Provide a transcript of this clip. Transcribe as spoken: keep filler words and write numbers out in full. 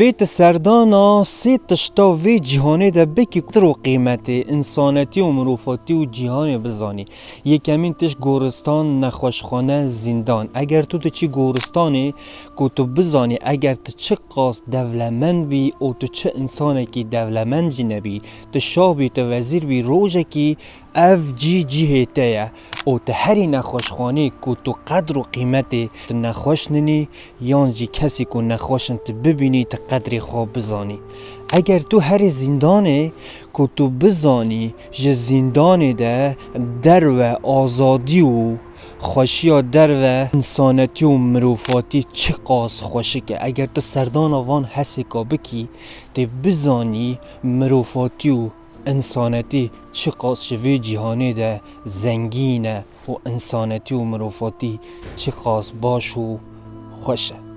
Bê tu serdana sê tişta vê cîhanê de bikî, qedr û qîmetê însanetî û mirovatî û cîhanê bizanî. Yekemîn tişt goristan, nexweşxane, zîndan. Eger tu diçî goristanê ku tu bizanî, eger tu çiqas dewlemend bî û tu çi însanekî dewlemend jî nebî, tu şah bî, tu wezîr bî, rojekî ev cî cîhê te ye û tu herî nexweşxanê ku tu qedr û qîmetê tu nexweş ninî, yan jî kesî ku nexweş in tu bibînî, tu qedrê xwe bizanî. Eger tu herî zîndanê ku tu bizanî ji zîndanê de derve azadî û xweşiya derve însanetî û mirovatî çiqas xweşik e. Eger tu serdana van hesêka bikî, tê bizanî mirovatî û însanetî çiqas ji vê cîhanê de zengîn e û însanetî û mirovatî çiqas baş û xweş e.